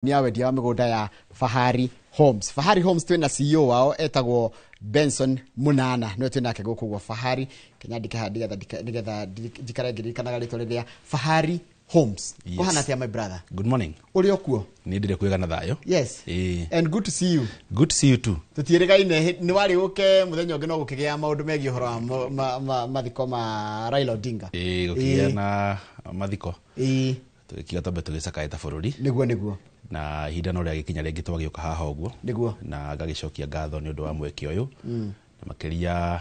Ya wendia wa mĩgũnda ya Fahari Homes. Fahari Homes, twĩna CEO wao etagwo Benson Munana, nĩwe twĩ nake gũkũ gwa Fahari. Kenya ndike haha nĩgetha njikare ngĩririkanaga rĩtwa rĩrĩa Fahari Homes. Yes. Kũhana atĩa, my brother? Good morning. Ũrĩ o kuo? Nĩ ndĩrĩ kwega na thayũ. Yes. Ĩĩ. And good to see you. Good to see you too. Tũtiĩrĩgaine, nĩ warĩ ũke mũthenya ũngĩ no gũkĩgĩa maũndũ megiĩ ũhoro wa mathiko ma Raila Odinga. Ĩĩ, gũkĩgĩa na mathiko. Tũgĩkiuga twambe tũgĩcakae ta bũrũri. Nĩguo. Na ihinda no rĩagĩkinya rĩngĩ twagĩũka haha ũguo. Nĩguo. Na ngagĩcokia ngatho nĩ ũndũ wa mweke ũyũ. Na makĩria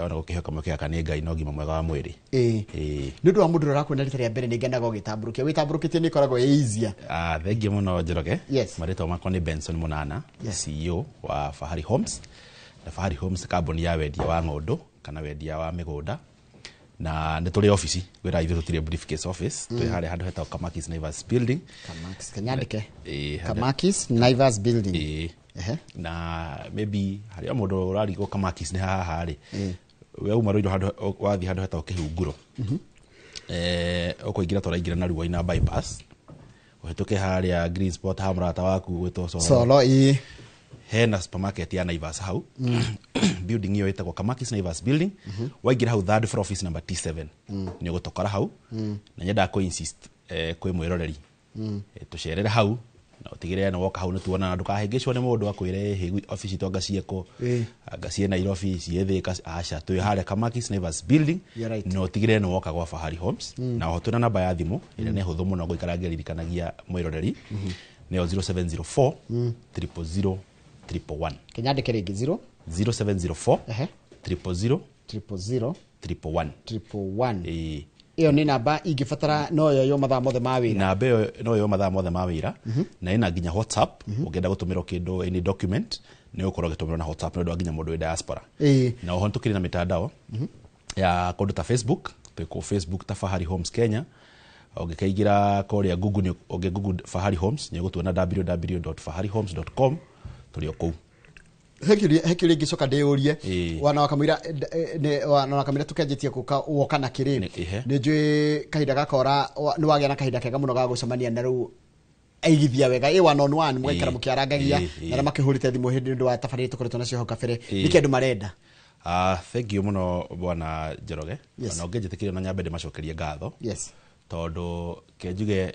ona gũkĩheo kamweke gaka nĩ Ngai na ũgima mwega wa mwĩrĩ. Ĩĩ. Nĩ ũndũ wa mũndũ ũrĩa ũrakuona rita rĩa mbere, nĩ ngenaga ũgĩtambũrũkia, wĩtambũrũkĩtie nĩ ĩkoragwo ĩ easier. Ah, thengiũ mũno, Njoroge. Yes. Marĩtwa makwa nĩ Benson Munana, Yes. CEO wa Fahari Homes. Na Fahari Homes kambuni ya wendia wa ng'ũndũ kana wendia wa mĩgũnda. Na nĩ tũrĩ ofici, kwĩra ithuĩ tũtirĩ briefcase office, twĩ harĩa handũ hetagwo Kamakis Naivas Building. Kamakis, kanyandĩke. Ĩĩ, Kamakis Naivas Building. Ĩĩ. Na maybe harĩa mũndũ ũrarigwo Kamakis nĩ haha rĩ, we uma Ruiru handũ wathiĩ handũ hetagwo Kĩhunguro, ũkũingĩra tũraingĩra na Ruai na bypass, ũhĩtũke harĩa Green Spot ha mũrata waku gwĩtwo Solo. Solo, ĩĩ. Hena supermarket ya Naivas hau, building ĩyo ĩtagwo Kamakis Naivas Building. Waingĩra hau third floor, office number T7, nĩ ũgũtũkora hau. Na nyendaga kũ insist kwĩ mwĩroreri, tũcerere hau na ũtigĩrĩre nĩ woka hau nĩ tuonana, ndũkahĩngĩcwo nĩ mũndũ akwĩre hĩ ofici itũ anga ciĩkũ, anga ciĩ Nairobi, ciĩ Thĩka. Aca, twĩ harĩa Kamakis Naivas Building. You're right. Na ũtigĩrĩre nĩ woka gwa Fahari Homes. Na oho twĩna namba ya thimũ ĩrĩa nĩ hũthũ mũno gũikara ngĩririkanagia mwĩroreri, nĩyo 0704 000 111. Kanyandĩke rĩngĩ, 0 0704 000 000 111. 111. Ĩĩ. Ĩyo nĩ namba ingĩbatara no yoyo mathaa mothe ma wĩra? Namba ĩyo no yo mathaa mothe ma wĩra, na ĩna nginya WhatsApp. Ũngĩenda gũtũmĩrwo kĩndũ, any document, nĩ ũgũkorwo ũgĩtũmĩrwo na WhatsApp, nĩ ũndũ wa nginya mũndũ wĩ diaspora. Na oho nĩtũkĩrĩ na mitandao ya kũndũ ta Facebook. Twĩ kũ Facebook ta Fahari Homes Kenya. Ũngĩkaingĩra kũrĩa Google, ũngĩ Google Fahari Homes nĩ ũgũtuona, www.faharihomes.com, tũrĩ o kũu. He kĩũria ingĩcoka ndĩyũrie. Ĩĩ. Wana wakamũira wana wakamũira tũkenjetie gũka woka na kĩrĩ. Ihe. Nĩ njũĩ kahinda gakora nĩ wagĩa na kahinda kega mũno ga gũcemania na rĩu aigithia wega ĩ one on one, mũgaikara mũkĩarangagia na arĩa makĩhũrĩte thimũ hĩndĩ ũndũ wa tabarĩra tũkoretwo nacio hau kabere. Nĩkĩ andũ marenda? Ah, thank you mũno, bwana Njoroge. Yes. Na ũngĩnjĩtĩkĩria na nyambe ndĩmacokerie ngatho, tondũ kenjuge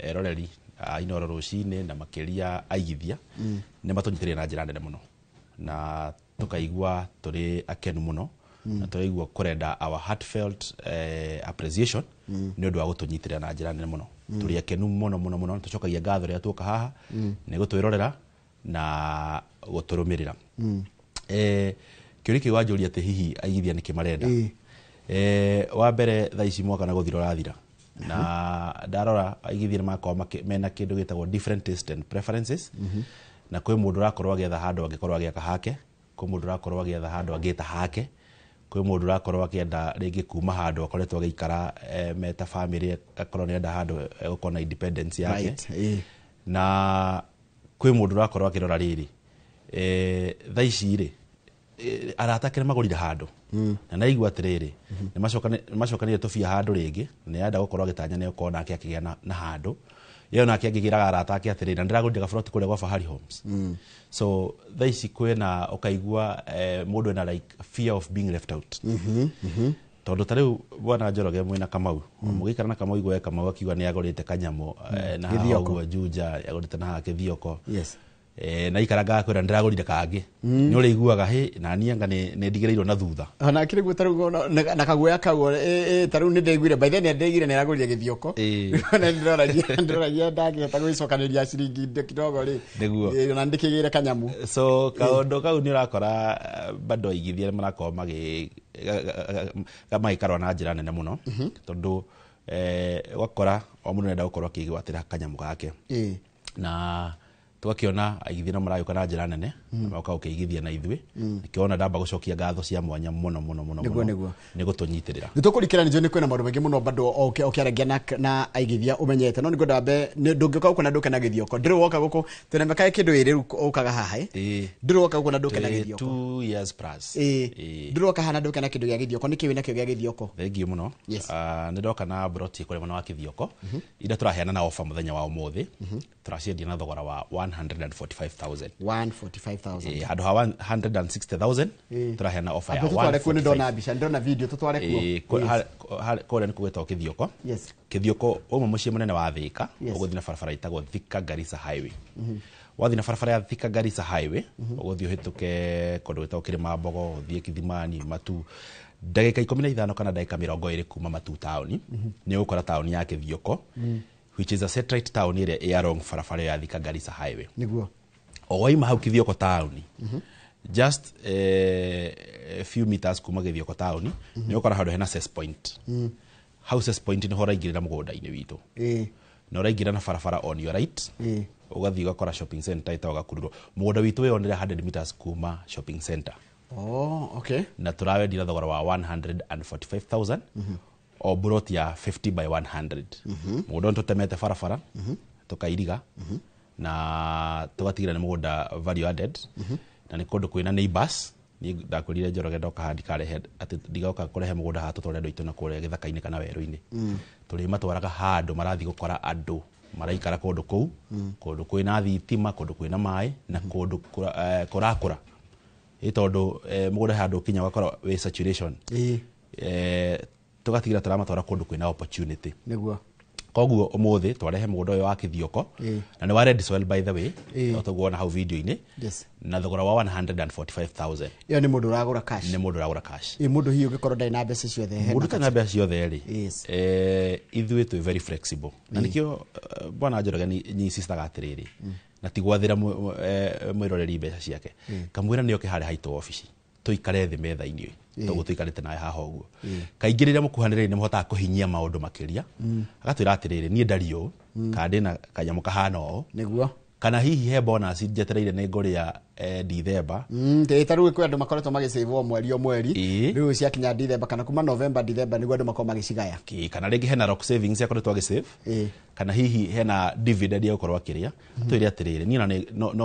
eroreri a Inooro rũcinĩ na makĩria aigithia nĩ matũnyitĩrĩire na njĩra nene mũno, na tũkaigua tũrĩ akenu mũno, na tũraigua kũrenda our heartfelt appreciation nĩ ũndũ wa gũtũnyitĩrĩra na njĩra nene mũno. Tũrĩ akenu mũno mũno mũno. Tũcokagia ngatho rĩrĩa tuoka haha nĩ gũtwĩrorera na gũtũrũmĩrĩra. Kĩũria kĩu wanjũria atĩ hihi aigithia nĩkĩ marenda? Wa mbere, thaa ici mwaka na gũthira ũrathira, na ndarora aigithia nĩ makorwo mena kĩndũ gĩtagwo different taste and preferences. Na kwĩ mũndũ ũrakorwo agĩetha handũ angĩkorwo agĩaka hake, kwĩ mũndũ ũrakorwo agĩetha handũ angĩta hake, kwĩ mũndũ ũrakorwo akĩenda rĩngĩ kuma handũ akoretwo agĩikara meta family, akorwo nĩenda handũ egũkorwo na independence yake. Na kwĩ mũndũ ũrakorwo akĩrora rĩrĩ, thaa ici rĩ, arata ake nĩ magũrire handũ na naigua atĩrĩrĩ nĩ macokanire tũbia handũ rĩngĩ, na nĩarenda gũkorwo agĩtanya nĩ okorwo nake akĩgĩa na handũ ĩyo, nake angĩgĩraga arata ake atĩrĩrĩ, na ndĩragũrire gaburoti kũrĩa gwa Fahari Homes. So thaa ici kwĩna ũkaigua mũndũ ena like fear of being left out, tondũ ta rĩu bwana Njoroge mwĩna Kamau, mũgĩikara na Kamau, igwe Kamau akiuga nĩ agũrĩte kanyamũ na haha Gĩthioko. ũguo Juja agũrĩte na haha Kĩthioko. Na ikaranga kwĩra ndĩragũrire kangĩ, nĩ ũrĩiguaga hĩ na niĩ anga nĩ ndigĩrĩirwo na thutha. Ona kĩrĩ guo tarĩu na kaguoya kau, tarĩu nĩ ndaiguire by then nĩ ndaiguire nĩ aragũrire Gĩthioko. Na ndĩroragia ndangĩhota gwĩcokanĩria ciringi kidogo rĩ. Nĩguo. Ona ndĩkĩgĩre kanyamũ. So kaũndũ kau nĩ ũrakora bado aigithia nĩ marakorwo magĩkarũa na njĩra nene mũno, tondũ ũgakora o mũndũ nĩarenda gũkorwo akĩgwatĩra kanyamũ gake. Na Tũgakĩona aigithia no maragĩũka na njĩra nene na magoka gũkĩigithia na ithuĩ. Nĩkĩo ona ndamba gũcokia ngatho cia mwanya mũno mũno mũno Nĩguo, mũno nĩguo. nĩ gũtũnyitĩrĩra. Nĩ tũkũrikĩra nĩnjũĩ nĩ kwĩna maũndũ maingĩ mũno bado ũkĩaragia na aigithia ũmenyete, no nĩngwenda wambe ndũngĩũka gũkũ na ndũke na gĩthioko. Ndĩrĩ woka gũkũ twĩna mĩaka kĩndũ ĩrĩ rĩu ũkaga haha, ĩ? Ĩĩ. Ndĩrĩ woka gũkũ na ndũke na Twĩ gĩthioko. 2 years plus. Ĩĩ. Ĩĩ. Ndĩrĩ woka haha na ndũke na kĩndũ gĩa gĩthioko. Nĩkĩ wĩnakĩo gĩa gĩthioko? Thengiũ mũno. Yes. Ah, nĩ ndoka na broti kũrĩa mwena wa Kithioko iria tũraheana na ofa mũthenya wa ũmũthĩ. Tũraciendia na thogora wa 145,000. 145,000. Ĩĩ, handũ ha 160,000 tũraheana ofa ya Ambe tũtware kuo, nĩ 145. ndona mbica, ndona video, tũtware kuo. Ĩĩ, kũrĩa nĩ kũgwĩtwo Kithioko. Kithioko ũmwe mũciĩ mũnene wa Thika. Ũgũthiĩ na barabara ĩtagwo Thika Garissa Highway. Wathiĩ na barabara ya Thika Garissa Highway, ũgũthiĩ ũhĩtũke kũndũ gwĩtagwo Kĩrĩma Mbogo, ũthiĩ Kithimani, Matu, ndagĩka 15 kana ndagĩka 20 kuma Matu taũni nĩ ũgũkora taũni ya Kithioko, which is a satellite town ĩrĩa ĩ along barabara ĩyo ya Thika Garissa Highway. O waima hau Kithioko taũni, just a few meters kuma Gĩthioko taũni, nĩ ũgũkora handũ hena access point. Hau access point nĩho ũraingĩrĩra mũgũnda-inĩ witũ na ũraingĩra na barabara on your right. Ũgathiĩ ũgakora shopping center ĩtagwo Gakururo. Mũgũnda witũ wĩyonere 100 meters kuma shopping center. Oh, okay. Na tũrawendia na thogora wa 145,000 o broti ya 50 by 100. Mũgũnda ũyũ tũtemete barabara, tũkairiga na tũgatigĩra nĩ mũgũnda value added na nĩ kũndũ kwĩna neighbors. Niĩ ndakwĩrire Njoroge ndoka haha ndikarehe atĩ ndigoka kũrehe mũgũnda haha tũtware andũ aitũ na kũrĩa gĩthaka-inĩ kana werũ-inĩ. Tũrĩmatwaraga handũ marathiĩ gũkora andũ maraikara kũndũ kũu, kũndũ kwĩna thitima, kũndũ kwĩna maĩ na kũndũ kũrakũra, ĩ tondũ mũgũnda he handũ ũkinya ũgakora wĩ saturation. Tũgatigĩra tũramatwara kũndũ kwĩna opportunity. Koguo ũmũthĩ twarehe mũgũnda ũyũ wa Kithioko na nĩ wa red soil, by the way, o toguo hau video-inĩ, na thogora wa 145,000. Ĩyo nĩ mũndũ ũragũra cash? Nĩ mũndũ ũragũra cash. Ĩ mũndũ hihi ũngĩkorwo ndarĩ na mbeca ciothe hena Mũndũ ũtarĩ na mbeca ciothe rĩ, ithuĩ twĩ very flexible na nĩkĩo bwana Njoroge nyincistaga atĩrĩrĩ na ti gwathĩra mwĩroreri mbeca ciake, kamwĩra nĩ oke harĩa haitũ obici tũikare thĩ metha-inĩ toguo tũikarĩte nawe haha ũguo. Kaingĩ rĩrĩa mũkuhanĩrĩria nĩ mũhotaga kũhinyia maũndũ makĩria. Agatwĩra atĩrĩrĩ, niĩ ndari ũũ kana ndĩna kanyamũ kahana ũũ kana hihi he bonus njetereire nĩ ngũrĩa Dithemba. Ta rĩu kwĩ andũ makoretwo magĩcĩvwo mweri o mweri. Rĩu ciakinya Dithemba kana kuma November, Dithemba nĩguo andũ makorwo magĩcigaya. Kana rĩngĩ hena rock savings akoretwo agĩsave kana hihi hena dividend ya gũkorwo akĩrĩa. Twĩre atĩrĩrĩ, niĩ ona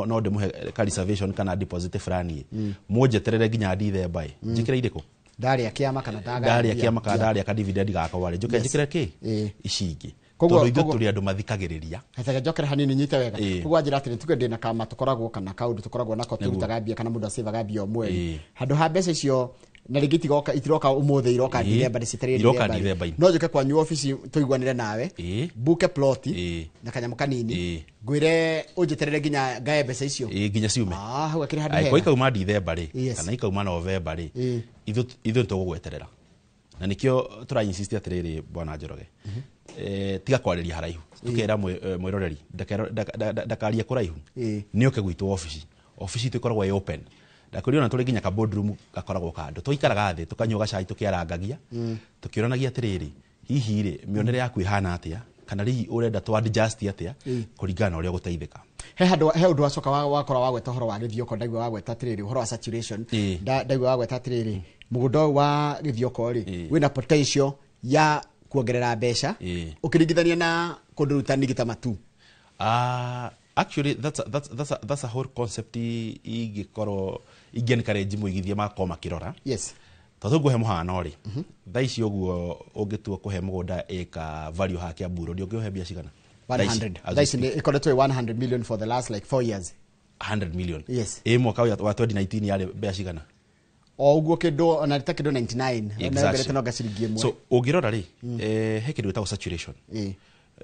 no ndĩmũhe ka reservation kana deposit fulani, mũnjeterere nginya Dithemba ĩ njĩkĩre irĩkũ. Ndarĩa kĩama kana ndagaya Ndarĩa mbia. kĩama kana ndarĩa ka dividend gakwa rĩ, njũke njĩkĩre kĩ ici ingĩ, tondũ ithuĩ tũrĩ andũ mathikagĩrĩria. Reke njokere hanini nyite wega. Koguo anjĩra atĩrĩ, tuge ndĩna kama tũkoragwo kana kaũndũ tũkoragwo nako tũrutaga mbia kana mũndũ acĩvaga mbia o mweri handũ ha mbeca icio na rĩngĩ itigoka, itiroka ũmũthĩ, iroka Dithemba, ndĩcitereire Iroka Dithemba rĩ. Dithemba-inĩ. No njũke kwanyu obici tũiguanĩre nawe, mbuke ploti na kanyamũ kanini, ngwĩre ũnjeterere nginya ngaye mbeca icio. Ĩĩ, nginya ciume. Ah, hau akĩrĩ handũ Angĩkorwo hega. ikauma Dithemba rĩ kana ikauma Novemba rĩ, ithuĩ nĩtũgũgweterera na nĩkĩo tũra insist atĩrĩrĩ, bwana Njoroge, tiga kwarĩria haraihu, tukera mwĩroreri ndakarie kũraihu, nĩ oke gwitũ obici. Obici itũ ĩkoragwo ĩ open. Ndakwĩrire ona tũrĩ nginya ka boardroom gakoragwo kando, tũikaraga thĩ tũkanyua gacai tũkĩarangagia tũkĩũranagia atĩrĩrĩ, hihi rĩ mĩonere yaku ĩhana atĩa kana hihi ũrenda tũ adjust atĩa kũringana na ũrĩa ũgũteithĩka. He handũ he ũndũ wacoka wakora wagweta ũhoro wa gĩthioko, ndaigua wagweta atĩrĩrĩ ũhoro wa saturation. Ndaigua wagweta atĩrĩrĩ mũgũnda ũyũ wa gĩthioko rĩ wĩna potential ya kuongerera mbeca ũkĩringithania na kũndũ rĩu ta Nigita Matu. Actually that's a whole concept ingĩkorwo ingĩ encourage mũigithia magakorwo makĩrora. Tondũ ngũhe mũhano rĩ, thaa ici ũguo ũngĩtua kũhe mũgũnda ĩka value haha Kiambu Road, ũngĩũhe mbia cigana? Thaa ici, 100 as thaa we ici speak. nĩ ĩkoretwo ĩ 100 million for the last like 4 years. 100 million. Yes. Ĩ mwaka ũyũ wa 2019 yarĩ mbia cigana? O ũguo kĩndũ ona ta kĩndũ 99 Exactly. ongerete no ciringi ĩmwe. So ũngĩrora rĩ, he kĩndũ gĩtagwo saturation.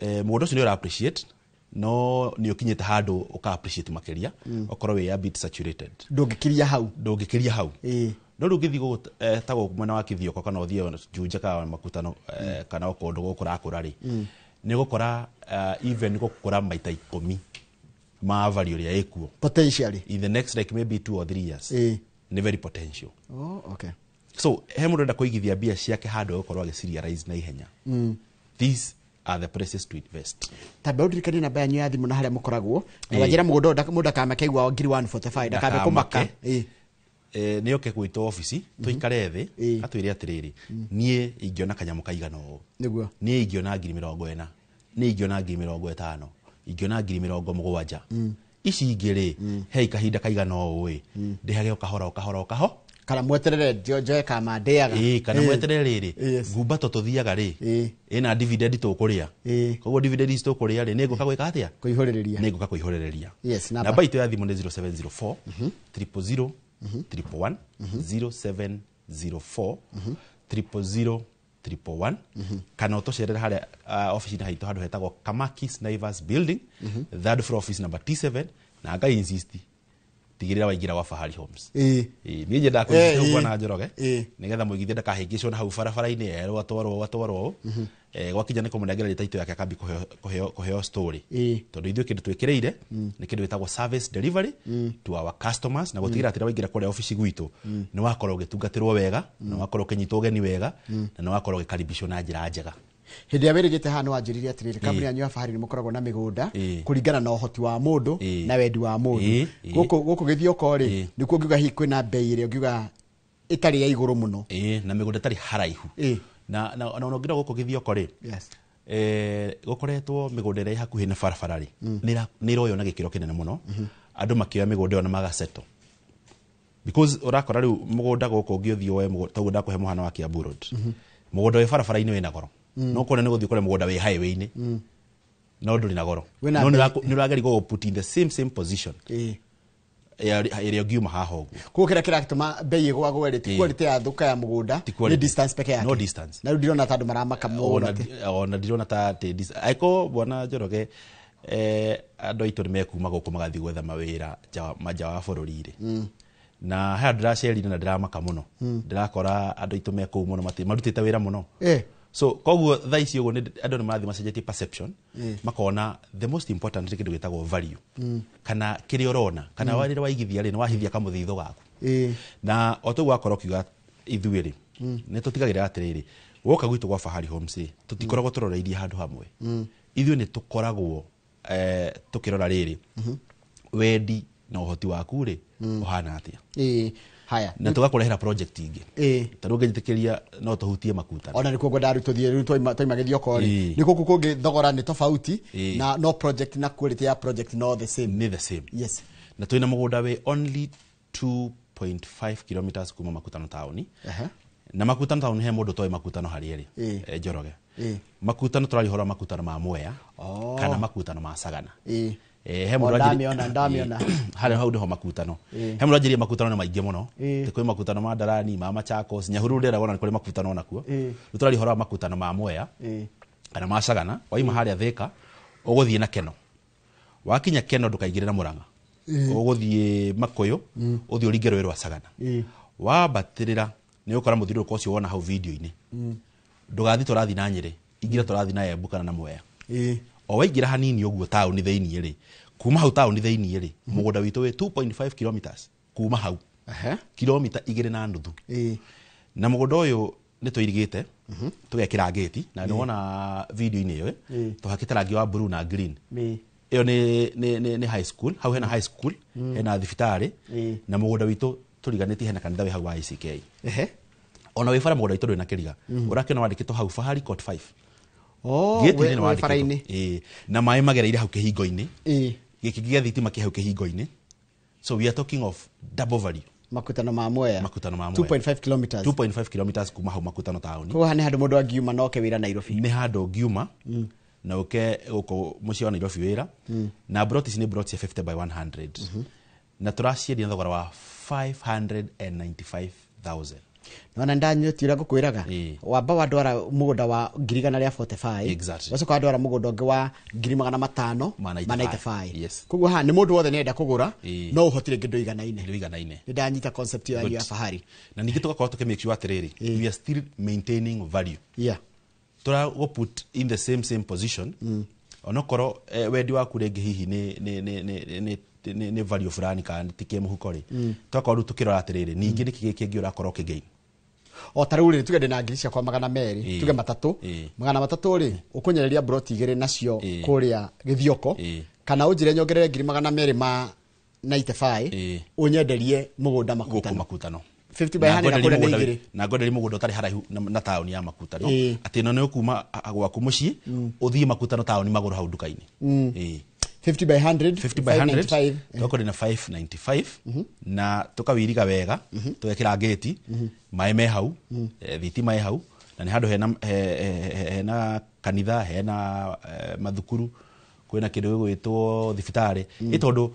Mũgũnda ũcio nĩ ũra appreciate no nĩ ũkinyĩte handũ ũka appreciate makĩria, ũkorwo wĩ a bit saturated. Ndũngĩkiria hau. Ndũngĩkĩria hau. No rĩu ũngĩthiĩ ta gũkũ mwena wa Kithioko kana ũthiĩ ona Juja kana Makutano kana o kũndũ gũkũ ũrakũra rĩ, nĩ ũgũkora even gũkũra maita 10 ma value ĩrĩa ĩkuo potentially in the next like maybe 2 or 3 years. Nĩ very potential. Oh, okay. So he mũndũ ũrenda kũigithia mbia ciake handũ egũkorwo agĩcirealize na ihenya, these are the places to invest. Tamba ũndirikanie namba yanyu ya thimũ na harĩa mũkoragwo, na wanjĩra mũgũnda ũyũ mũndũ akamake igua ngiri 145 ndakambe kũmaka. Ndakamake. Nĩ oke gwitũ obici tũikare thĩ, atwĩre atĩrĩrĩ, niĩ ingĩona kanyamũ kaigana ũũ, niĩ ingĩona ngiri 40, niĩ ingĩona ngiri 50, ingĩona ngiri 70, ici ingĩ rĩ, hei kahinda kaigana ũũ ĩ, ndĩhage o kahora o kahora o kaho, kana mweterere njoe kama ndĩaga. Ĩĩ, kana mweterere rĩrĩ, ngumbato tũthiaga rĩ, ĩna dividend tũkũrĩa, koguo dividend ici tũkũrĩa rĩ, nĩ ngũka gwĩka atĩa? Kũihũrĩrĩria. Nĩ ngũka kũihũrĩrĩria. Yes, namba. Namba itũ ya thimũ nĩ 0704 000 111, 0704 000 111, kana ũtũcerere harĩa ofici-inĩ haitũ handũ hetagwo Kamakis Naivas Building, third floor, office number T7. Na ngai insist, tigĩrĩra waingĩra gwa Fahari Homes. Ĩĩ, niĩ nyendaga kũigithia bwana Njoroge, nĩgetha mũigithia ndakahĩngĩcwo na hau barabara-inĩ, erwo atwarwo atwarwo ũũ. Gwakinya nĩ kũmũnengera title yake, akambi kũheo story, tondũ ithuĩ kĩndũ twĩkĩrĩire nĩ kĩndũ gĩtagwo service delivery to our customers, na gũtigĩrĩra atĩ rĩrĩa waingĩra kũrĩa obici gwitũ, nĩ wakorwo ũgĩtungatĩrwo wega, nĩ wakorwo ũkĩnyitwo ũgeni wega, na nĩ wakorwo ũgĩkaribicwo na njĩra njega. Hĩndĩ ĩrĩa wĩrĩgĩte haha nĩ wanjĩrire atĩrĩrĩ, kambuni yanyu ya Fahari nĩ mũkoragwo na mĩgũnda kũringana na ũhoti wa mũndũ na wendi wa mũndũ. Gũkũ Gĩthioko rĩ, nĩkuo ngiuga hihi kwĩna mbei ĩrĩa ũngiuga ĩtarĩ ya igũrũ mũno. Ĩĩ, na mĩgũnda ĩtarĩ haraihu. Na ona ũngĩrora gũkũ Gĩthioko rĩ, gũkoretwo mĩgũnda ĩrĩa ĩ hakuhĩ na barabara rĩ, nĩ ĩroywo na gĩkĩro kĩnene mũno, andũ makĩoya mĩgũnda ĩyo na magasettle, because ũrakora rĩu mũgũnda gũkũ ũngĩũthiĩ woe mũgũnda toguo ndakũhe mũhano wa Kiambu Road, mũgũnda wĩ barabara-inĩ wĩna goro, no kũrĩa nĩ gũthiĩ kũrĩa mũgũnda wĩ highway-inĩ no ndũrĩ na goro, Wĩna no nĩ ũrageria gũgũ put in the same position ĩrĩa ũngiuma haha ũguo. Koguo kĩrĩa kĩratũma mbei ĩgũagũe rĩ, ti quality ya thũka ya mũgũnda, Ti nĩ quality. distance peke yake. No distance. Na rĩu ndirona ta andũ maramaka mũno Ona ndirona ta atĩ angĩkorwo bwana Njoroge, andũ aitũ nĩ mekuma gũkũ magathiĩ gwetha mawĩra nja wa bũrũri rĩ, na he andũ ndĩracerire na ndĩramaka mũno, ndĩrakora andũ aitũ me kũu mũno marutĩte wĩra mũno. So koguo thaa ici ũguo andũ nĩ marathiĩ macenjetie perception, makona the most important nĩ kĩndũ gĩtagwo value, kana kĩrĩa ũrona, kana rĩrĩa waigithia rĩ, nĩ wahithia kamũthitho gaku. Na o toguo wakorwo ũkiuga, ithuĩ rĩ, nĩ tũtigagĩrĩra atĩrĩrĩ, woka gwitũ gwa Fahari Homes rĩ, tũtikoragwo tũroreirie handũ hamwe. Ithuĩ nĩ tũkoragwo tũkĩrora rĩrĩ, wendi na ũhoti waku rĩ, ũhana atĩa, Haya. Na tũgakũrehera project ingĩ. Ta rĩu ũngĩnjĩtĩkĩria, no tũhutie Makutano. Ona nĩkuo ngwendaga rĩu tũthiĩ rĩu twaima Gĩthioko rĩ, nĩ gũkũ kũngĩ thogora nĩ tofauti, na no project na quality ya project no the same. Nĩ the same. Na twĩna mũgũnda wĩ only 2.5 kilometers kuma Makutano taũni. Na Makutano taũni, he mũndũ ũtoĩ Makutano harĩa ĩrĩ? Njoroge, Makutano tũraria ũhoro wa Makutano ma Mwea kana Makutano ma Sagana. He O, mũndũ ndamĩona, ndamĩona. Harĩa hau nĩho Makutano. He mũndũ anjĩrire Makutano nĩ maingĩ mũno. Tĩ kwĩ Makutano ma Ndarani, ma Machakos, Nyahururu, ndĩragwo na nĩ kũrĩ Makutano onakuo. Rĩu tũraria ũhoro wa Makutano ma Mwea kana ma Sagana. Waima harĩa Thĩka, ũgũthiĩ na Keno, wakinya Keno ndũkaingĩre na Mũrang'a, ũgũthiĩ Makũyũ, ũthiĩ ũringe rũĩ rwa Sagana, wambatĩrĩra nĩ ũkora mũthiũrũrũko ũcio wona hau video-inĩ. Ndũgathiĩ tũrathiĩ na Nyĩrĩ, ingĩra tũrathiĩ na Embu kana na Mwea. O waingĩra hanini ũguo taũni thĩiniĩ rĩ, kuma hau taũni thĩiniĩ rĩ, mũgũnda witũ wĩ 2.5 kilometers kuma hau, kilomita 2.5. Na mũgũnda ũyũ nĩ tũirigĩte, tũgekĩra ngĩti, na nĩ wona video-inĩ ĩyo, tũhakĩte rangi wa blue na green. Ĩyo nĩ high school hau, hena high school, hena thibitarĩ, na mũgũnda witũ tũriganĩtie hena kanitha wĩ hau wa ICK. Ona wĩ bara, mũgũnda witũ ndũrĩ na kĩriga, ũrakĩona wandĩkĩtwo hau Fahari Court 5. Oh, Gĩti-inĩ wĩ nĩ wĩ wandĩkĩtwo. bara-inĩ. Ĩĩ. Na maĩ magereire hau kĩhingo-inĩ, gĩkĩ gĩa thitima kĩ hau kĩhingo-inĩ, so we are talking of double value. Makutano ma Mwea. Makutano ma Mwea. 2.5 kilometers. 2.5 kilometers kuma hau Makutano taũni. Koguo haha nĩ handũ mũndũ angiuma na oke wĩra Nairobi. Nĩ handũ ũngiuma na ũke gũkũ mũciĩ wa Nairobi wĩra. Na broti ici nĩ broti cia 50 by 100, na tũraciendia na thogora wa 595,000. Nona ndanyuti ũrĩa ngũkwĩraga, wamba wandwara mũgũnda wa ngiri igana rĩa 45, wacoka wandwara mũgũnda ũngĩ wa ngiri magana matano ma ma 95. 95. Koguo haha nĩ mũndũ wothe nĩenda kũgũra, no ũhotire kĩndũ iganaine. Ndũiganaine. Nĩ ndanyita concept yanyu ya Fahari. Na ningĩ tũgakorwo tũkĩ make sure atĩrĩrĩ, we are still maintaining value, tũragũ put in the same position, onokorwo wendi waku rĩngĩ hihi nĩ value fulani kana ti kĩmũhuko rĩ, tũgakorwo rĩu tũkĩrora atĩrĩrĩ, ningĩ nĩkĩ gĩkĩ kĩngĩ ũrakorwo ũkĩgain. O ta rĩu rĩ, tuge ndĩna ngiri ciakwa 200, tuge 300, 300 rĩ, ũkũnyereria broti 2 nacio kũrĩa Gĩthioko, kana ũnjĩre nyongerere ngiri 295 ũnyenderie mũgũnda gũkũ Makutano. Makutano. 50 by 100 na kũrĩa nĩ igĩrĩ. Na ngwenderie mũgũnda ũtarĩ haraihu na taũni ya Makutano, atĩ ĩno nĩ ũkuma gwaku mũciĩ ũthiĩ Makutano taũni magũrũ hau nduka-inĩ. 50 by 100. 50 by 100. 595. Tũgakorwo na 595 na tũkawiriga wega, tũgekĩra ngĩti, maĩ me hau, thitima ĩ hau, na nĩ handũ hena hena kanitha, hena mathukuru, kwĩna kĩndũ gĩgwĩtwo thibitarĩ. Ĩ tondũ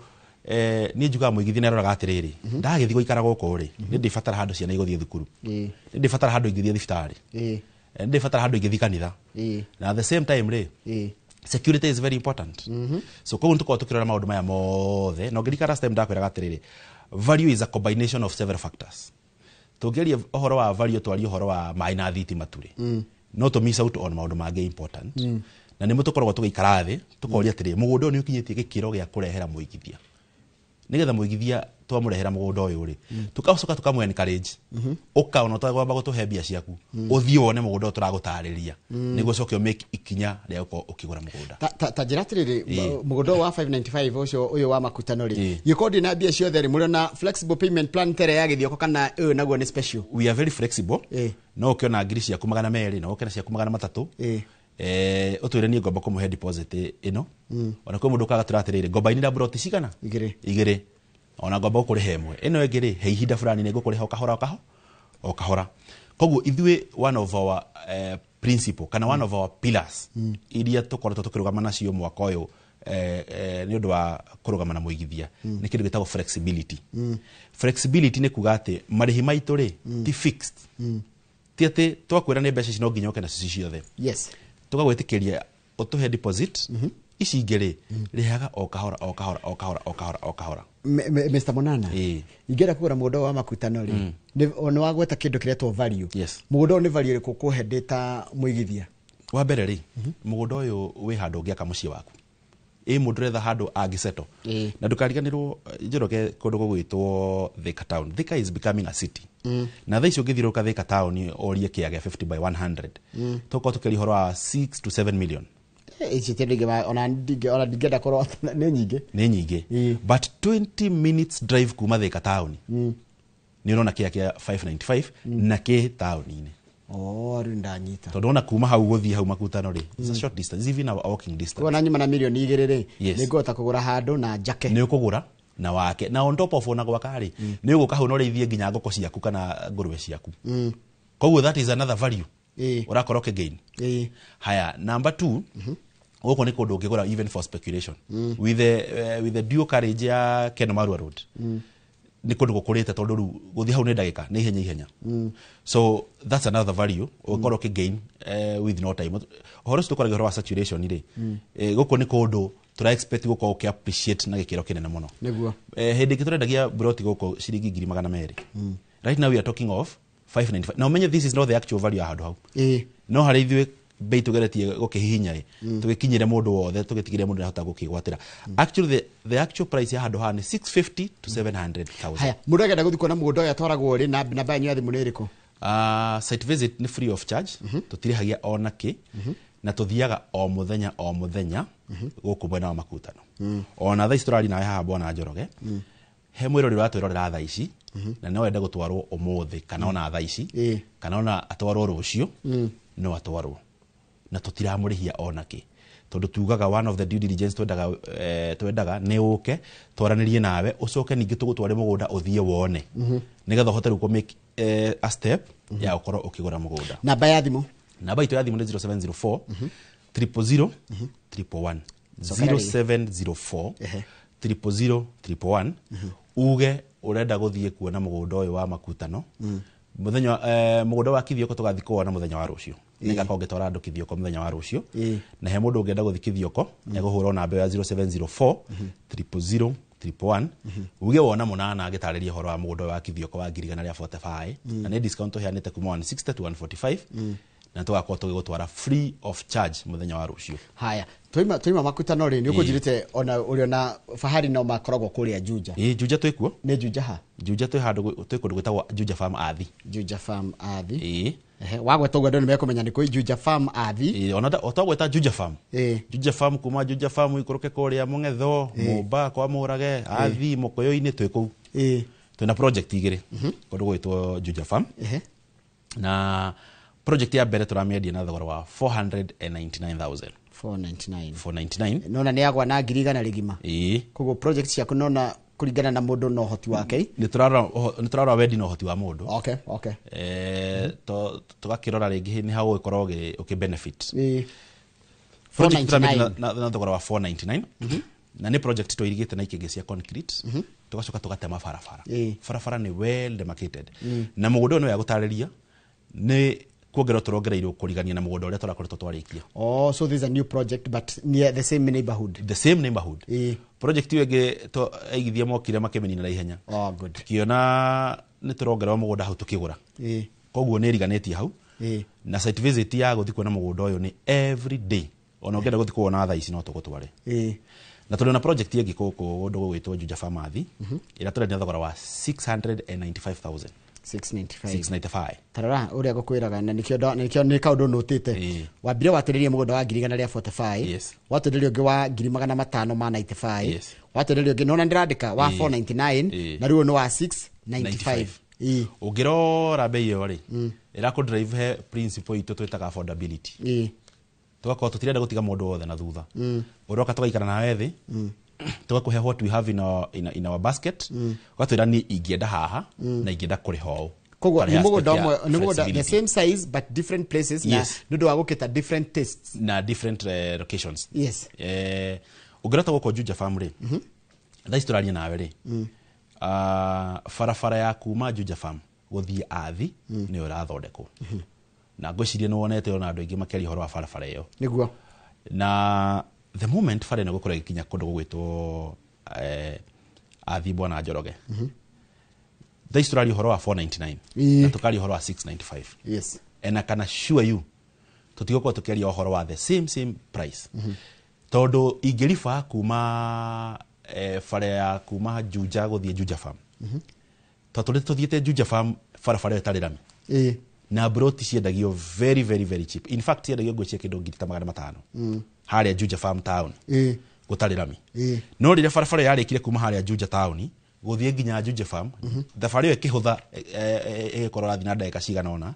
niĩ njugaga mũigithia nĩ aroraga atĩrĩrĩ, ndagĩthiĩ gũikara gũkũ rĩ, nĩ ndĩbatara handũ ciana igũthiĩ thukuru, nĩ ndĩbatara handũ ingĩthiĩ thibitarĩ, nĩ ndĩbatara handũ ingĩthiĩ kanitha, na at the same time rĩ, security is very important. So koguo nĩtũkoragwo tũkĩrora maũndũ maya mothe, na ũngĩririkana last time ndakwĩraga atĩrĩrĩ, value is a combination of several factors. Tũngĩaria ũhoro wa value, twarie ũhoro wa maĩ na thitima turĩ, no tũ miss out on maũndũ mangĩ important. Na nĩmo tũkoragwo tũgĩikara thĩ tũkoria atĩrĩrĩ, mũgũnda ũyũ nĩ ũkinyĩtie gĩkĩro gĩa kũrehera mũigithia, nĩgetha mũigithia twamũrehera mũgũnda ũyũ rĩ, tũgacoka tũkamũ encourage, ũka ona ũtagwamba gũtũhe mbia ciaku, ũthiĩ wone mũgũnda ũyũ tũragũtarĩria, nĩguo ũcoke ũmake ikinya rĩa gũkorwo ũkĩgũra mũgũnda. Ta njĩra atĩrĩrĩ, mũgũnda ũyũ wa 595 ũcio ũyũ wa Makutano rĩ, Ĩĩ. gĩkorwo ndĩ na mbia ciothe rĩ, mũrĩ na flexible payment plan tere ya Gĩthioko, kana ũyũ naguo nĩ special? We are very flexible. No ũkĩona ngiri ciaku 200, no ũkĩona ciaku 300, ũtwĩre niĩ ngomba kũmũhe deposit ĩno. Ona kwĩ mũndũ ũkaga tũra atĩrĩrĩ, ngomba inĩra broti cigana? Igĩrĩ. Igĩrĩ, ona ngomba gũkũrĩha ĩmwe, ĩno ĩngĩ rĩ, he ihinda fulani nĩ ngũkũrĩha o kahora o kaho o kahora. Koguo ithuĩ one of our principle kana one of our pillars iria tũkoretwo tũkĩrũgama nacio mwaka ũyũ, nĩ ũndũ wa kũrũgama na mũigithia, nĩ kĩndũ gĩtagwo flexibility. Flexibility nĩ kuga atĩ marĩhi maitũ rĩ, ti fixed, ti atĩ twakwĩra nĩ mbeca ici no nginya ũke nacio ci ciothe. Tũgagwĩtĩkĩria ũtũhe deposit, ici ingĩ rĩ, rĩhaga o kahora o kahora o kahora o kahora o kahora. Mr. Monana, ingĩenda kũgũra mũgũnda ũyũ wa Makutano rĩ, nĩ wagweta kĩndũ kĩretwo value. Mũgũnda ũyũ nĩ value ĩrĩkũ ũkũhe ndĩ ta mũigithia? Wa mbere rĩ, mũgũnda ũyũ wĩ handũ ũngĩaka mũciĩ waku, ĩ mũndũ ũretha handũ angĩsettle. Na ndũkariganĩrwo, Njoroge, kũndũ gũgwĩtwo Thika town, Thika is becoming a city. Na thaa ici ũngĩthiũrũrũka Thika town ũrie kĩaga gĩa 50 by 100, tũkorwo tũkĩaria ũhoro wa 6 to 7 million. Ici ti ndingĩ ona ona ndingĩenda kũrora, nĩ nyingĩ. Nĩ nyingĩ. But 20 minutes drive kuma Thika town nĩ ũrona kĩa kĩa 595 na kĩ taũni-inĩ. Oh, rĩu ndanyita. Tondũ ona kuma hau gũthiĩ hau Makutano rĩ, it's a short distance, it's even a walking distance. Kuona nyuma na mirioni 2 rĩ, Yes. nĩ ngũhota kũgũra handũ na njake. Nĩ ũkũgũra na wake, na on top of ona gwaka rĩ, nĩ ũgũka hau na ũrĩithie nginya ngũkũ ciaku kana ngũrwe ciaku. Koguo that is another value ũrakorwo ũkĩgain. Haya, number two, gũkũ nĩ kũndũ ũngĩgũra even for speculation with the dual carriage ya Ken Marua Road. Nĩ kũndũ gũkũrĩte, tondũ rĩu gũthiĩ hau nĩ ndagĩka, nĩ ihenya ihenya. So that's another value ũgĩkorwo ũkĩgain with no time. Ũhoro ũcio tũkoragia ũhoro wa saturation rĩ, gũkũ nĩ kũndũ tũra expect gũkorwo ũkĩ appreciate na gĩkĩro kĩnene mũno. Hĩndĩ ĩngĩ tũrendagia broti gũkũ ciringi 200,000. Right now we are talking of 595, na ũmenye this is not the actual value ya handũ hau. No harĩ ithuĩ bei tũgeretie gũkĩhihinya ĩ, tũgĩkinyĩre mũndũ wothe, tũgĩtigĩre mũndũ nĩahota gũkĩgwatĩra. Actually the actual price ya handũ haha nĩ 650 to 700,000. Haya, mũndũ agenda gũthiĩ kuona mũgũnda ũyũ atwaragwo rĩ, na namba yanyu ya thimũ nĩ ĩrĩkũ? Site visit nĩ free of charge, tũtirĩhagia ona kĩ, na tũthiaga o mũthenya o mũthenya gũkũ mwena wa Makutano. Ona thaa ici tũraria nawe haha, bwana Njoroge, he mwĩrori ũratwĩrorera thaa ici na no ende gũtwarwo ũmũthĩ kana ona thaa ici, kana ona atwarwo rũciũ, no atwarwo na tũtiramũrĩhia ona kĩ, tondũ tugaga one of the due diligence twendaga nĩ ũke twaranĩrie nawe, ũcoke ningĩ tũgũtware mũgũnda ũthiĩ wone, nĩgetha ũhote rĩu kũ make a step ya gũkorwo ũkĩgũra mũgũnda. Namba ya thimũ? Namba itũ ya thimũ nĩ 0704 000 111. Coka rĩngĩ. 0704 000 111, uge ũrenda gũthiĩ kuona mũgũnda ũyũ wa Makutano mũthenya, mũgũnda wa Kithioko tũgathiĩ kuona mũthenya wa rũciũ. Nĩngakorwo ngĩtwara andũ Kithioko mũthenya wa rũciũ. Na he mũndũ ũngĩenda gũthiĩ Kithioko, egũhũra namba ĩyo ya 0704 000 111, uge wona Mũnana agĩtarĩria ũhoro wa mũgũnda ũyũ wa Kithioko wa 145,000, na nĩ discount tũheanĩte kuma 160 to 145. Na tũgakorwo tũgĩgũtwara free of charge mũthenya wa rũciũ. Haya, twaima makutano rĩ, nĩ ũkũnjĩrĩte ona ũrĩ ona Fahari no makoragwo kũrĩa Juja. Ĩĩ, Juja twĩkuo. Nĩ Juja ha? Juja twĩ handũ twĩ kũndũ gwĩtagwo Juja Farm Athi. Juja Farm Athi. Ĩĩ. Ehe, wagweta ũguo andũ nĩ mekũmenya nĩ kũ Juja Farm Athi. Ĩĩ, ona o twagweta Juja Farm. Ĩĩ. Juja Farm, kuma Juja Farm ikũrũke kũrĩa Mũng'etho, Mũmba, kwa Mũrage, Athi, Mũkũyũ-inĩ, twĩ kũu. Twĩna project igĩrĩ kũndũ gwĩtwo Juja Farm. Na project ya mbere tũramĩendia na thogora wa 499,000. 499. 499. Nona nĩ yagwa na 100,000 rĩgima. Ĩĩ. Koguo project ciaku nona kũringana na mũndũ na ũhoti wake. Nĩ tũrarora wendi na ũhoti wa mũndũ. Okay. Tũgakĩrora rĩngĩ nĩ ha ũgũgĩkorwo ũkĩ benefit. Project 499. tũramĩendia na thogora wa 499, na nĩ project tũirigĩte na ikĩngĩ cia concrete, tũgacoka tũgatema barabara. Barabara nĩ well demarcated, na mũgũnda ũyũ nĩ wega gũtarĩria nĩ kuongererwo tũrongereirwo kũrigania na mũgũnda ũrĩa tũrakoretwo twarĩkia. Oh, so this is a new project but near the same neighborhood. The same neighborhood. Project ĩyo ĩngĩ aigithia mokire makĩmĩnina na ihenya. Oh, good. Tukiona nĩ tũrongererwo mũgũnda hau tũkĩgũra. Koguo nĩ ĩriganĩtie hau. Na site visit ya gũthiĩ kuona mũgũnda ũyũ nĩ every day, ona ũngĩenda gũthiĩ kuona thaa ici no tũgũtware. Na tũrĩ na project ĩngĩ gũkũ kũndũ gũgwĩtwo Juja Farm Athi, ĩrĩa tũrendia thogora wa 695,000. 695. 695. Tarora ũrĩa ngũkwĩraga, na nĩkĩo nĩkĩo nĩ kaũndũ nũtĩte. Wambire watĩrĩria mũgũnda wa 145,000. Watĩrĩria ũngĩ wa 595,000. Watĩrĩria ũngĩ nona ndĩrandĩka wa 499. Na rĩu ũyũ nĩ wa 695. Ĩĩ. Ũngĩrora bei ĩyo rĩ, ĩrakũ drive he principle itũ twĩtaga affordability. Tũgakorwo tũtirenda gũtiga mũndũ wothe na thutha. Ũroka tũgaikara nawe thĩ, tũgakũhe what we have in our basket, ũgatwĩra niĩ ingĩenda haha na ingĩenda kũrĩha ũũ. Koguo Ũkarĩha nĩ mũgũnda aspect ya ũmwe, nĩ mũgũnda the flexibility. same size but different places, na nĩ ũndũ wa gũkĩta different tastes. Na different locations. Ũngĩrota gũkũ Juja Farm rĩ, thaa ici tũraria nawe rĩ, barabara ya kuma Juja Farm gũthiĩ Athi nĩyo ĩrathondekwo, na ngwĩciria nĩ wonete ona andũ aingĩ makĩaria ũhoro wa barabara ĩyo. Nĩguo. Na the moment bara ĩno ĩgũkorwo ĩgĩkinya kũndũ gũgwĩtwo Athi Bwana Njoroge, thaa ici tũraria ũhoro wa 499 na tũkaria ũhoro wa 695, and I can assure you tũtigũkorwo tũkĩaria ũhoro wa the same price, tondũ ingĩriba kuma bara ya kuma Juja gũthiĩ Juja Farm, tondũ tũrĩ tũthiĩte Juja Farm barabara ĩyo ĩtarĩ rami, na broti ciendagio very very very cheap. In fact, ciendagio ngwĩciria kĩndũ 500,000 harĩa Juja Farm town, gũtarĩ rami. No rĩrĩa barabara ĩyo yarĩkire kuma harĩa Juja town gũthiĩ nginya Juja Farm, thabarĩ ĩyo ĩkĩhũtha, ĩgĩkorwo rathiĩ na ndagĩka cigana ũna.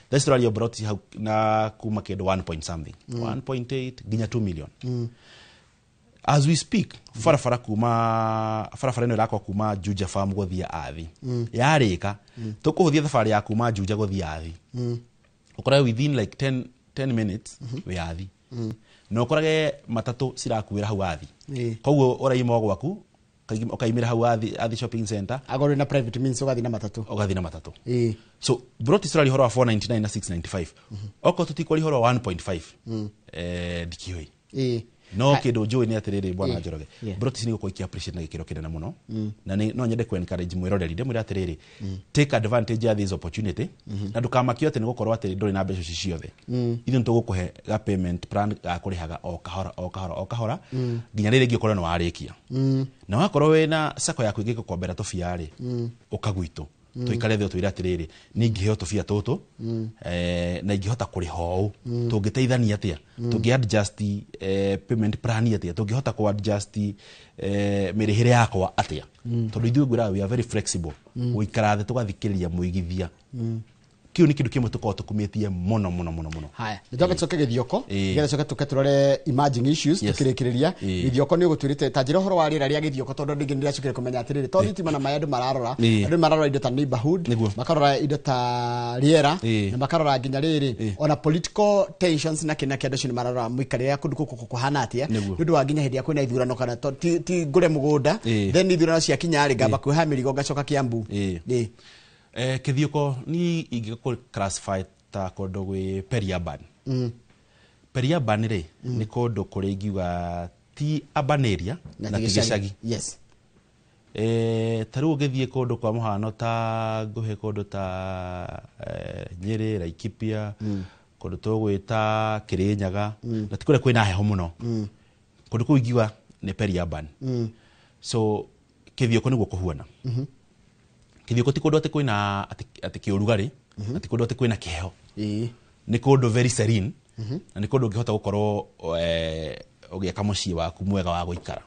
Thaa ici tũraria broti hau na kuma kĩndũ 1 point something, 1.8 nginya 2 million. As we speak, barabara kuma barabara ĩno ĩrakwo kuma Juja Farm gũthiĩ Athi yarĩka, tũkũhũthia thabarĩ ya kuma Juja gũthiĩ Athi, ũkorage within like 10 minutes wĩ Athi, na ũkorage matatũ cirakuĩra hau Athi. Koguo ũraima o gwaku ũkaimĩra hau Athi shopping center. Akorwo na private means ũgathiĩ na matatũ. Ũgathiĩ na matatũ. So broti tũraria ũhoro wa 499 na 695, okorwo tũtikwaria ũhoro wa 1.5, ndikĩũĩ. No kĩndũ njũĩ nĩ atĩrĩrĩ, bwana Njoroge, broti ici nĩ gũkorwo ikĩ-appreciate na gĩkĩro kĩnene mũno, na no nyende ku encourage mwĩroreri, ndĩmwĩre atĩrĩrĩ, take advantage ya this opportunity, na ndũkamakio atĩ nĩ gũkorwo atĩ ndũrĩ na mbeca ici ciothe. Ithuĩ nĩ tũgũkũhe ga payment plan ga kũrĩhaga o kahora o kahora o kahora nginya rĩrĩa ĩngĩ ũkorwo nĩ warĩkia. Na wakorwo wĩna sako yaku ĩngĩgũkombera tũbia rĩ, ũka gwitũ tũikare thĩ, ũtwĩre atĩrĩrĩ, nĩ ingĩheo tũbia tũtũ, na ingĩhota kũrĩha ũũ, tũngĩteithania atĩa, tũngĩ adjust payment plan atĩa, tũngĩhota kũ adjust mĩrĩhĩre yakwa atĩa, tondũ ithuĩ ngwĩraga we are very flexible. Gũikara thĩ tũgathikĩrĩria mũigithia, kĩu nĩ kĩndũ kĩmwe tũkoragwo tũkumĩtie mũno mũno mũno mũno. Haya, nĩ twambe tũcoke gĩthioko, nĩgetha coke tũke tũrore emerging issues. Tũkĩrĩkĩrĩria gĩthioko, nĩ ũgũtwĩrĩte ta njĩra ũhoro wa rĩera rĩa gĩthioko, tondũ andũ aingĩ nĩndĩracokire kũmenya atĩrĩrĩ, to thitima na maĩ andũ mararora, andũ mararora indo ta neighborhood, makarora indo ta rĩera, na makarora nginya rĩrĩ ona political tensions na kĩ na kĩ. Andũ acio nĩ mararora mũikarĩre ya kũndũ gũkũ kũhana atĩa, nĩ ũndũ wa nginya hĩndĩ ĩrĩa kwĩna ithurano, kana ti ngũre mũgũnda, then ithurano ciakinya rĩ, ngamba kuoha mĩrigo ngacoka Kiambu. Kĩthiũko ni ingĩkũ classify ta kũndũ gwĩ peri-urban. Peri-urban rĩ, nĩ kũndũ kũrĩa ingiuga ti urban area na ti gĩcagi. Ta rĩu ũngĩthiĩ kũndũ kwa mũhano ta ngũhe kũndũ ta Nyĩrĩ, Laikipia, Kũndũ tũgwĩta Kirinyaga, na ti kũrĩa kwĩna heho mũno. Kũndũ kũu ingiuga nĩ peri-urban. So Kithioko nĩguo kũhuana. Kithioko ti kũndũ atĩ kwĩna atĩ kĩũrugarĩ, na ti kũndũ atĩ kwĩna kĩheho. Nĩ kũndũ very serene, na nĩ kũndũ ũngĩhota gũkorwo ũgĩaka mũciĩ waku mwega wa gũikara.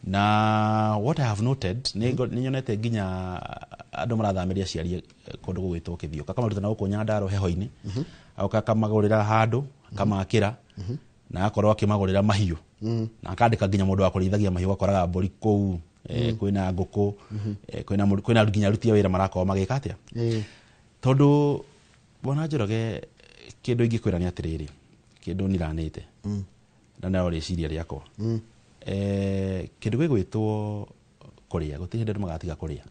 Na what I have noted, nĩ nyonete nginya andũ marathamĩria aciari kũndũ gũgwĩtwo Kithioko, akamaruta na gũkũ Nyandarua heho-inĩ, agoka akamagũrĩra handũ, akamakĩra, na agakorwo akĩmagũrĩra mahiũ, na akandĩka nginya mũndũ wa kũrĩithagia mahiũ, ũgakoraga mbũri kũu, kwĩna ngũkũ, kwĩna nginya aruti a wĩra marakorwo magĩka atĩa. Tondũ Bwana Njoroge, kĩndũ ingĩkwĩra nĩ atĩrĩrĩ, kĩndũ niranĩte na no rĩciria rĩakwa, kĩndũ gĩgwĩtwo kũrĩa, gũtirĩ hĩndĩ andũ magatiga kũrĩa.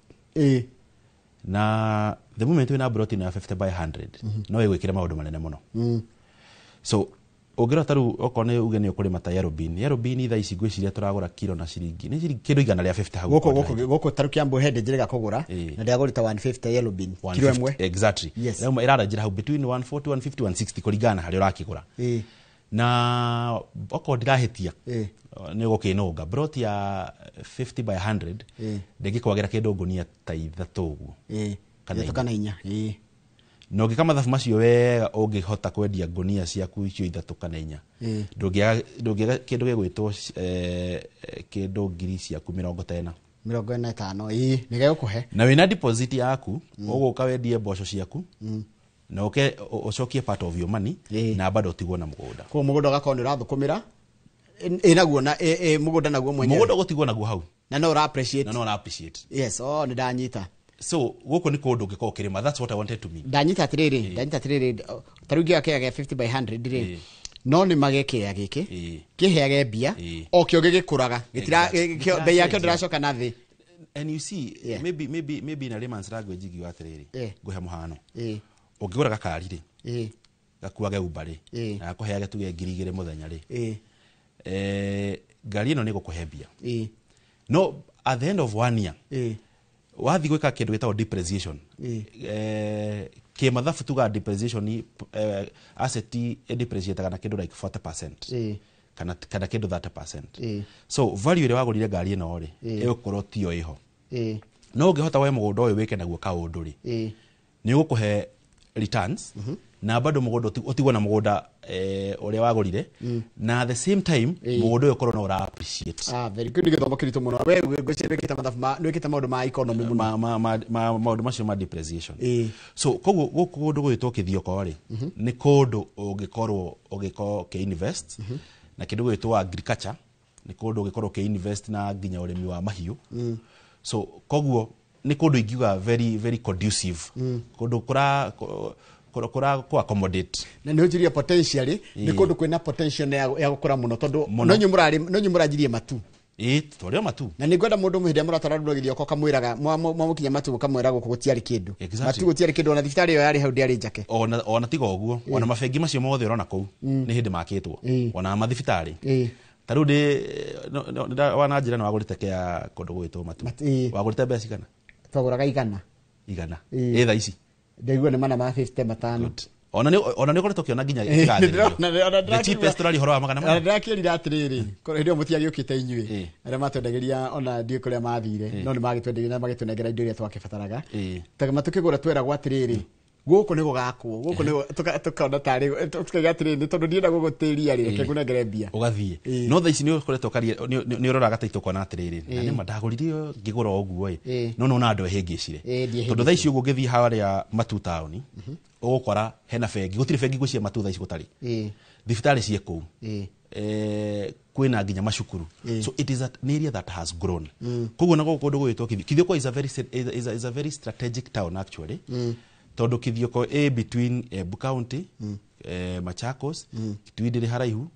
Na the moment wĩna broti ĩno ya 50 by 100, no ĩgwĩkĩre maũndũ manene mũno. So ũngĩrora ta rĩu okorwo nĩ uge nĩ ũkũrĩma ta yellow bean, yellow bean thaa ici ngwĩciria tũragũra kiro na ciringi nĩ ciringi kĩndũ 150 hau. Gũkũ gũkũ gũkũ ta rĩu Kiambu he ndĩ njĩrĩga kũgũra, na ndĩragũrĩte 150 yellow bean kiro 150, ĩmwe. Exactly. Rĩu ĩraranjĩra hau between 140, 150, 160 kũringana na harĩa ũrakĩgũra. Na okorwo ndirahĩtia, nĩ ũgũkĩnũnga broti ya 50 by 100 ndĩngĩkwagĩra kĩndũ ngũnia ta 3 ũguo. Kana 3 kana 4. Na ũngĩka mathabu macio wega, ũngĩhota kwendia ngũnia ciaku icio 3 kana 4, ndũngĩaga kĩndũ gĩgwĩtwo kĩndũ ngiri ciaku 45. 45. Nĩ gegũkũhe. Na wĩna deposit yaku, ũgũka wendie mboco ciaku, na ũke ũcokie part of your money, na bado ũtigwo na mũgũnda. Koguo mũgũnda ũgakorwo nĩ ũrathũkũmĩra ĩ naguo na ĩ mũgũnda naguo mwenyewe. Mũgũnda ũgũtigwo naguo hau. Na no ũra appreciate. Na no ũra appreciate. Yes, oh, nĩ ndanyita. So gũkũ nĩ kũndũ ũngĩkorwo ũkĩrĩma, that's what I wanted to mean. Ndanyita atĩrĩrĩ, ndanyita atĩrĩrĩ, ta rĩu ngĩoya kĩaya gĩa 50 by 100 rĩ, no nĩ mage kĩaya gĩkĩ, kĩheage mbia, o kĩo gĩgĩkũraga. Gĩtira, bei yakĩo ndĩracoka na thĩ. And you see, maybe in a layman's language ingiuga atĩrĩrĩ, ngũhe mũhano. Ũngĩgũra gakari rĩ, gakuage Uber rĩ, na gakũheage tuge ngiri igĩrĩ mũthenya rĩ, ngari ĩno nĩ ĩgũkũhe mbia. No at the end of 1 year, wathiĩ gwĩka kĩndũ gĩtagwo depreciation. Kĩmathabu tugaga depreciation, asset ĩdepreciataga na kĩndũ like 40%. Kana kĩndũ 30%. So value ĩrĩa wagũrire ngari ĩno rĩ, ĩgũkorwo tiyo ĩho. No ũngĩhota woe mũgũnda ũyũ wĩke naguo kaũndũ rĩ, nĩ ũgũkũhe returns, na bado mũgũnda ũtigwo na mũgũnda, ũrĩa wagũrire, na at the same time mũgũnda ũyũ ũkorwo no ũra appreciate. Very good. Nĩ gĩthomo kĩritũ mũno. We ngwĩciria wĩkĩte mathabu ma, nĩ wĩkĩte maũndũ ma economy mũno. Maũndũ macio ma depreciation. So koguo gũkũ kũndũ gũgĩtwo Kithioko rĩ, nĩ kũndũ ũngĩkorwo ũgĩkorwo ũkĩ-invest, na kĩndũ gũgĩtwo agriculture, nĩ kũndũ ũngĩkorwo ũkĩ-invest na nginya ũrĩmi wa mahiũ. So koguo nĩ kũndũ ingiuga very, very conducive. Kũndũ kũra kũ accommodate. Na nĩ ũnjirie potentially, nĩ kũndũ kwĩna potential ya gũkũra mũno, tondũ Mũno. no inyuĩ mũrarĩ, no inyuĩ mũranjirie matu. Twarĩ o matu. Na nĩ ngwenda mũndũ hĩndĩ ĩrĩa mũratwara andũ Gĩthioko kamwĩraga, mwamũkinya matu ũkamwĩra gũkũ gũtiarĩ kĩndũ. Matu gũtiarĩ kĩndũ, ona thibitarĩ ĩyo yarĩ hau ndĩarĩ njake. Ona tiga ũguo, ona mabengi macio mothe ũrona kũu, nĩ hĩndĩ makĩtwo. Ona mathibitarĩ. Ta rĩu wana njĩra nĩ wagũrĩte kĩa kũndũ gũgwĩtwo matu. Matu, Wagũrĩte mbeca cigana? Twagũraga 100. 100. Thaa ici? Ndaigua nĩ mana ma 50 matano. Good. Ona nĩ ũkoretwo ũkĩona nginya ĩgathĩrĩrio. Ona The ndĩrakĩrira- cheapest ũraria ũhoro wa magana mana. Ona ndĩrakĩrira atĩrĩrĩ, korwo hĩndĩ ĩyo mũtiagĩũkĩte inyuĩ, arĩa matwendagĩria ona ndiũĩ kũrĩa mathire, no nĩ magĩtwendagĩria na magĩtũnengera indo iria twakĩbataraga. Ta matũkĩgũra tweragwo atĩrĩrĩ, gũkũ nĩ gũgakwo, gũkũ nĩ tũkona tarĩ, tukauga atĩrĩrĩ, nĩ tondũ ndienda gũgũtĩria rĩ, reke ngũnengere mbia. Ũgathiĩ. No thaa ici nĩ ũkoretwo ũkaria, nĩ ũroraga taitũ ũkona atĩrĩrĩ, na nĩ ma ndagũrire ngĩgũra ũguo ĩ. No nona andũ ehĩngĩcire. Ndiehĩngĩcire. Tondũ thaa ici ũguo ũngĩthiĩ harĩa Matu taũni, ũgũkora hena bengi, gũtirĩ bengi ngwĩciria Matu thaa ici gũtarĩ. Thibitarĩ ciĩ kũu. Kwĩna nginya macukuru. So it is an area that has grown. Koguo na gũkũ kũndũ gũgwĩtwo Kithioko. Kithioko is a very is a, is a very strategic town actually. Tondũ Kithioko ĩ between Embu County, Machakos, Kitui ndĩrĩ haraihu.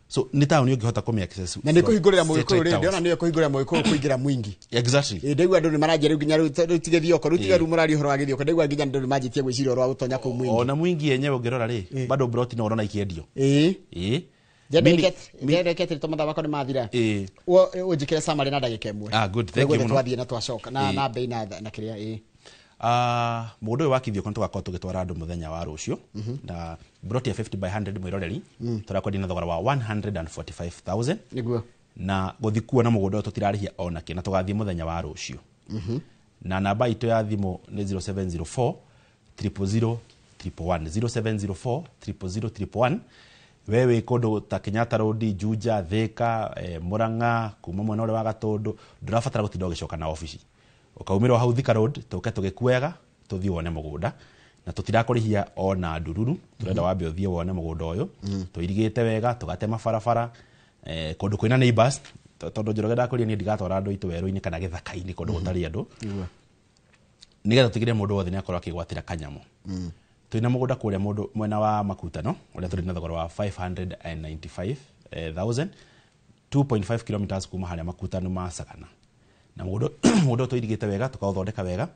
So nĩ taũni ũngĩhota kũmĩ access Na nĩ kũhingũrĩra from Mũgĩkũyũ satellite rĩ, towns. ndĩrona nĩyo kũhingũrĩra Mũgĩkũyũ kũingĩra mwingi. Exactly. Ndaigua andũ nĩ maranjia rĩu nginya rĩu ti Gĩthioko, rĩu tiga rĩu mũraria ũhoro wa Gĩthioko, ndaigua nginya andũ nĩ manjĩtie gwĩciria ũhoro wa gũtonya kũu mwingi. Ona mwingi yenyewe ũngĩrora rĩ, bado broti no ũrona ikĩendio. Njendekete rĩ, tondũ mathaa makwa nĩ mathira. Ũnjĩkĩre summary na ndagĩka ĩmwe. Good, thank you Nĩguo mũno. twathiĩ na twacoka, na bei na kĩrĩa, Mũgũnda ũyũ wa Kithioko nĩtũgakorwo tũgĩtwara andũ mũthenya wa rũciũ, na broti ya 50 by 100 mwĩroreri tũrakwendia na thogora wa 145,000. Nĩguo. Na gũthiĩ kuona mũgũnda ũyũ tũtirarĩhia ona kĩ, na tũgathiĩ mũthenya wa rũciũ. Na namba itũ ya thimũ nĩ 0704 000 111, 0704 000 111. We wĩ kũndũ ta Kenyatta Road, Juja, Thika, Murang'a, kuma mwena ũrĩa wa Gatũndũ, ndũrabatara gũtinda ũgĩcoka na obici, ũkaumĩra o hau Thika Road, tũke tũgĩkuoyaga tũthiĩ wone mũgũnda, na tũtirakũrĩhia ona ndururu. Tũrenda wambe ũthiĩ wone mũgũnda ũyũ tũirigĩte wega, tũgatema barabara, kũndũ kwĩna neighbors, tondũ Njoroge ndakwĩrire niĩ ndigatwara andũ aitũ werũ-inĩ kana gĩthaka-inĩ kũndũ gũtarĩ andũ, nĩgetha tũtigĩrĩre mũndũ wothe nĩakorwo akĩgwatĩra kanyamũ. Twĩna mũgũnda kũrĩa mũndũ mwena wa Makutano ũrĩa tũrĩ na thogora wa 595,000, 2.5 kilometers kuma harĩa Makutano ma Sagana, na mũgũnda mũgũnda ũyũ tũirigĩte wega, tũkaũthondeka wega,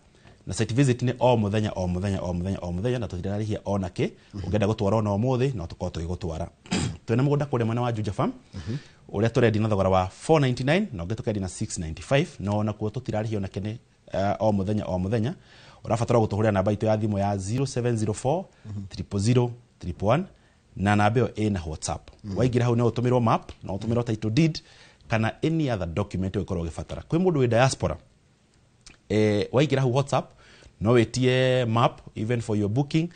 na site visit nĩ o mũthenya o mũthenya o mũthenya o mũthenya, na tũtirarĩhia ona kĩ. Ũngĩenda gũtwara ona ũmũthĩ no tũkorwo tũgĩgũtwara. Twĩna mũgũnda kũrĩa mwena wa Juja Farm ũrĩa tũrendia na thogora wa 499, na ũngĩ tũkendia na 695, na onakuo tũtirarĩhia ona kĩ, o mũthenya o mũthenya. Ũrabatara gũtũhũrĩra namba itũ ya thimũ ya 0704 000 111, na namba ĩyo ĩna WhatsApp. Waingĩra hau no ũtũmĩrwo map, no ũtũmĩrwo title deed kana any other document ũngĩkorwo ũgĩbatara. Kwĩ mũndũ wĩ diaspora, waingĩra hau WhatsApp no wĩtie map even for your booking,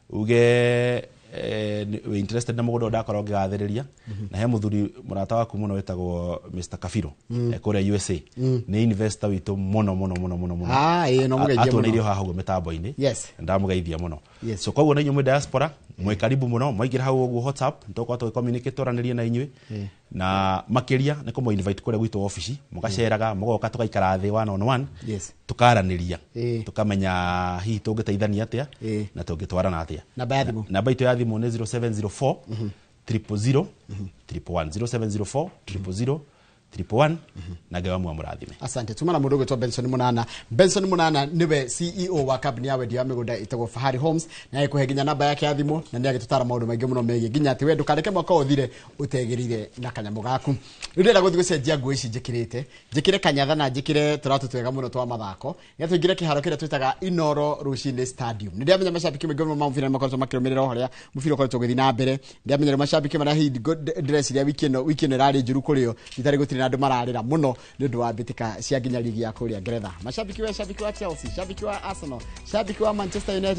uge wĩ interested na mũgũnda ũyũ ndakorwo ngĩgathĩrĩria. Na he mũthuri mũrata waku mũno wĩtagwo Mr Kabiro, kũrĩa USA, nĩ investor witũ mũno mũno mũno mũno mũno. Ah, ĩĩ, no mũgeithie mũno. Atuoneire haha ũguo mĩtambo-inĩ. Ndamũgeithia mũno. So koguo na inyuĩ mwĩ diaspora mwĩ karibu mũno, mwaingĩra hau ũguo WhatsApp nĩtũgũkorwo tũgĩcommunicate, twaranĩrie na inyuĩ, na makĩria nĩ kũmũ invite kũrĩa gwitũ obici, mũgaceraga, mũgoka, tũgaikara thĩ one on one, tũkaranĩria, tũkamenya hihi tũngĩteithania atĩa na tũngĩtwarana atĩa. Namba ya thimũ? Namba itũ ya thimũ nĩ 0704 000 111, 0704 000 111, na Ngai wa muoyo mũrathime. Asante. Tuma na mũndũ ũgwĩtwo Benson Munana. Benson Munana nĩwe CEO wa kambuni ya wendia wa mĩgũnda ĩtagwo Fahari Homes, na agĩkũhe nginya namba yake ya thimũ, na nĩ agĩtũtara maũndũ maingĩ mũno megiĩ nginya atĩ we ndũkareke mwaka ũthire ũtegĩrĩire na kanyamũ gaku. Rĩu ndĩrenda gũthiĩ gũcenjia nguo ici njĩkĩrĩte, njĩkĩre kanyatha na njĩkĩre tũratũ twega mũno twa mathako, nĩgetha tũingĩre kĩharo kĩrĩa twĩtaga Inoro Rũcinĩ Stadium. Nĩ ndĩramenya macambĩki maingĩ mũno ma mũbira nĩ makoretwo makĩrũmĩrĩra o harĩa mũbira ũkoretwo ũgĩthiĩ na mbere. Ndĩramenya rĩu macambĩki marĩa hihi ndĩreciria wiki ĩno ĩrarĩ njũru kũrĩ o, itarĩ gũtirĩ na andũ mararĩra mũno nĩ ũndũ wa mbĩtĩka cia nginya ligi ya kũrĩa Ngeretha. Macambĩki wa, shabiki wa Chelsea, shabiki wa Arsenal, shabiki wa Manchester United.